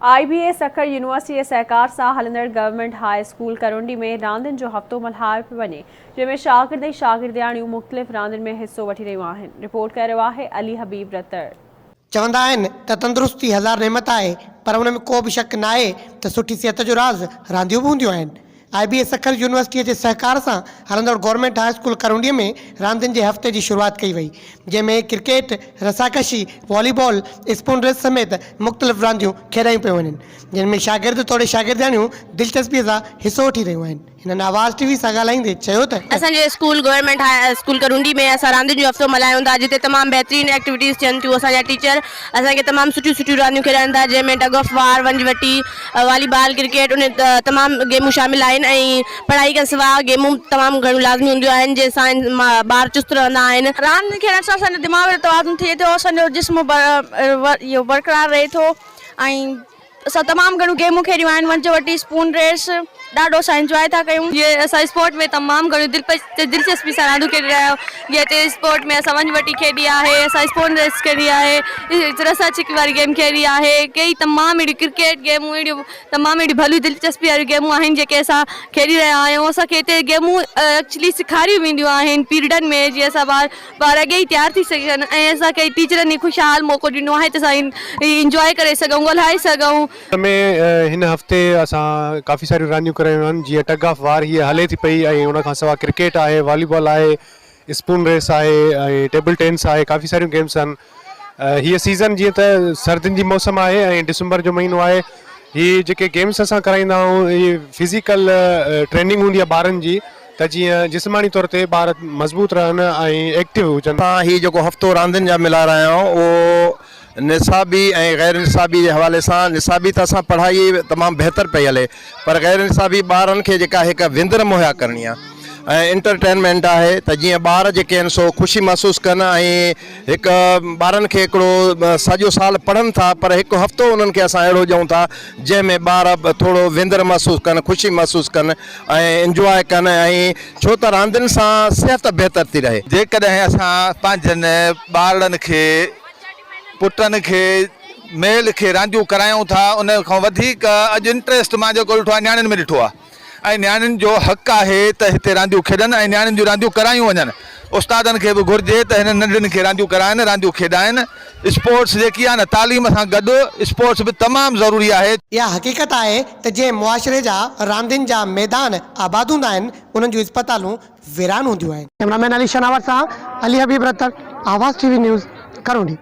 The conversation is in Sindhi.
آء بي اي سکر يونيورسٽي جي سهڪار سان هلندڙ گورنمينٽ هاء اسڪول ڪرونڊي ۾ راندين جو هفتو ملهايو پيو وڃي جنهن ۾ شاگرد ۽ شاگردياڻيون مختلف راندين ۾ حصو وٺي رهيون آهن رپورٽ ڪري رهيو آهي علي حبيب رتڙ. چوندا آهن ته تندرستي هزار نعمت آهي پر ان ۾ ڪو به شڪ ناهي ته سٺي صحت جو راز رانديون به هونديون آهن. آء بي اي سکر يونيورسٽيء جي سهڪار سان هلندڙ گورنمينٽ هاء اسڪول ڪرونڊيء ۾ راندين جي هفتي جي شروعات ڪئي وئي، جنهن ۾ ڪرڪيٽ، رساڪشي، والي بال، اسپون ريس سميت مختلف رانديون کيڏايون پيون وڃن، جن ۾ شاگرد توڙي شاگردياڻيون دلچسپيء سان حصو وٺي رهيون آهن. هنن آواز ٽي وي سان ڳالهائيندي چيو ته. اسان جي school government high school Karondi ۾ اسان راندين جو هفتو ملهايون ٿا جتي تمام بهترين ايڪٽيوٽيز ٿين ٿيون اسان جا ٽيچر اسان کي تمام سٺيون سٺيون رانديون کيڏائن ٿا جنهن ۾ ٽگ آف وار، ونج وٽي، والي بال، ڪرڪيٽ ان تمام گيمون شامل آهن ۽ پڙهائي کان سواء گيمون تمام گهڻيون لازمي هونديون آهن جنهن سان ٻار چست رهندا آهن. راند کيڏڻ سان اسان جو دماغ جو توازن ٿئي ٿو اسان جو جسم اهو برقرار رهي ٿو ۽ اسان تمام گهڻيون گيمون کيڏيون آهن ونج وٽي، اسپون ريس ڏاڍو اسان انجواء ٿا ڪيون. جيئن اسان اسپورٽ ۾ تمام گهڻيون دلچسپي سان رانديون کيڏي رهيا آهيون جيئن هتي اسپورٽ ۾ اسان ونج وٽي کيڏي آهي اسان اسپون ريس کيڏي آهي رسا ڇڪي واري گيم کيڏي آهي ڪيئي تمام اهڙيون ڪرڪيٽ گيمون اهڙيون تمام اهڙيون ڀليون دلچسپي واريون گيمون آهن جيڪي اسان کيڏي رهيا آهيون اسان کي هتي گيمون ايڪچلي سيکاريون وينديون آهن پيريڊن ۾ جيئن اسان ٻار ٻار اڳي ئي تيار ٿي سگهن ۽ اسان کي ٽيچرن هي خوشحال موقعو ڏنو آهي ته اسان انجواء ڪري سگهون ڳالهائي سگهون. ۾ هن هفتي اسان ڪافي ساريون رانديون ڪرايون آهن جيئن ٽگ آف وار هيء هلي ٿي پئي ۽ ان کان سواء ڪرڪيٽ آهي والي بال آهي اسپون ريس آهي ۽ ٽيبل ٽينس آهي ڪافي ساريون گيمس آهن هيء سيزن جيئن ته سردين جي موسم آهي ۽ ڊسمبر جو مهينو آهي هي جيڪي گيمس اسان ڪرائيندا آهيون هي فزيڪل ٽريننگ هوندي آهي ٻارن جي ته جيئن جسماني طور تي ٻار مضبوط رهن ۽ ايڪٽو هجن. اسان هي جيڪو هفتو راندين جا ملهائي رهيا آهيون اهو نصابي ۽ غير نصابي جي حوالي سان نصابي ته اسان پڙهائي تمام بهتر پئي هلي پر غير نصابي ٻارن کي جيڪا هڪ وندر مهيا ڪرڻي آهي ۽ انٽرٽينمينٽ آهي ته جيئن ٻار جيڪي آهن سو خوشي محسوس ڪن ۽ هڪ ٻارن کي هڪڙو سڄو سال پڙهن ٿا پر هڪ هفتو انهن کي اسان اهڙو ڏيون ٿا جنهن ۾ ٻار ٿورو وندر محسوس ڪن خوشي محسوس ڪن ۽ انجواء ڪن ۽ ڇو ته راندين سان صحت بهتر ٿي رهي. جيڪڏهن اسان پنهنجن ٻارڙن کي پٽن کي ميل کي رانديون ڪرايون ٿا ان کان وڌيڪ اڄ انٽريسٽ مان جيڪو ڏٺو آهي نياڻين ۾ ڏٺو آهي ۽ نياڻين جو حق آهي ته هتي رانديون کيڏن ۽ نياڻين جون رانديون ڪرايون وڃن استادن کي به گهرجي ته هنن ننڍڙين کي رانديون ڪرائن رانديون کيڏائن اسپورٽس جيڪي آهي نه تعليم سان گڏ اسپورٽس به تمام ضروري آهي. اها حقيقت آهي ته جنهن معاشري جا راندين جا ميدان آباد هوندا آهن انهن جون اسپتالون ويران هونديون آهن. ڪئميرا مين علي شناور سان Ali Habib Ratar, Awaz T V news, Karondi.